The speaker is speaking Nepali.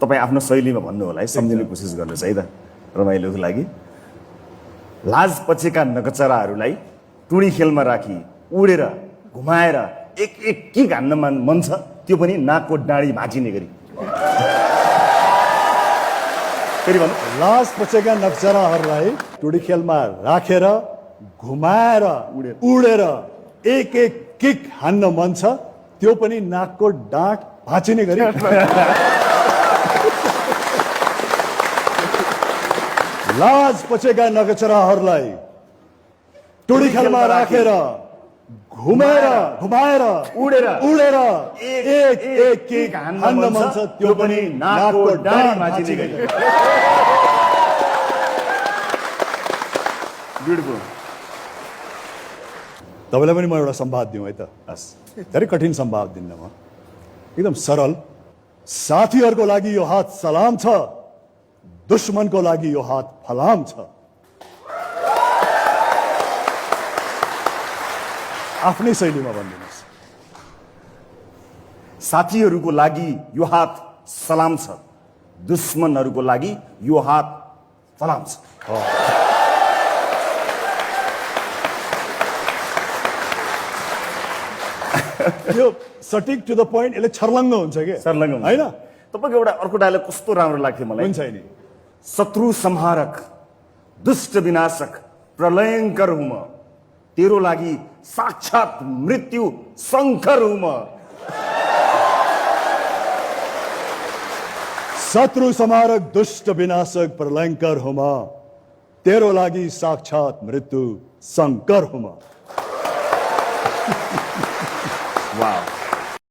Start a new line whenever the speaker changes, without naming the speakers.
तपाईँ आफ्नो शैलीमा भन्नु होला है, सम्झिने कोसिस गर्नुहोस् है त रमाइलोको लागि। लाज पछेका नकचराहरूलाई टुडी खेलमा राखी उडेर घुमाएर एक एक किक हान्न मन छ, त्यो पनि नाकको डाँडी भाँचिने गरी। फेरि भन्नु।
लाज पछेका नक्चराहरूलाई टुडी खेलमा राखेर घुमाएर उडेर एक एक किक हान्न मन छ, त्यो पनि नाकको डाँठ भाँचिने गरी। लाज पछेका नकचराहरूलाई टुडी खेलमा राखेर घुमाएर
उडेर
एक एक किक हान्न मन छ, त्यो पनि नाकको डाँठ भाँचिने गरी।
ब्युटिफुल।
तपाईँलाई पनि म एउटा सम्वाद दिउँ है त। धेरै कठिन सम्वाद दिन्न म, एकदम सरल। साथीहरूको लागि यो हात सलाम छ, दुश्मनको लागि यो हात फलाम छ। आफ्नै शैलीमा भनिदिनुहोस्।
साथीहरूको लागि यो हात सलाम छ, दुश्मनहरूको लागि यो हात फलाम छ।
यो सटिक टु द पोइन्ट, यसले छर्लङ्ग हुन्छ के
सर्लङ्ग हुन्छ।
होइन?
तपाईँको एउटा अर्को डायलग कस्तो राम्रो लाग्थ्यो मलाई।
हुन्छ नि।
शत्रु संहारक दुष्ट विनाशक प्रलयङ्कर हुँ म, तेरो लागि साक्षात मृत्यु शङ्कर हुँ म।
शत्रु संहारक दुष्ट विनाशक प्रलयङ्कर हुँ म, तेरो लागि साक्षात मृत्यु शङ्कर हुँ म।
वाह।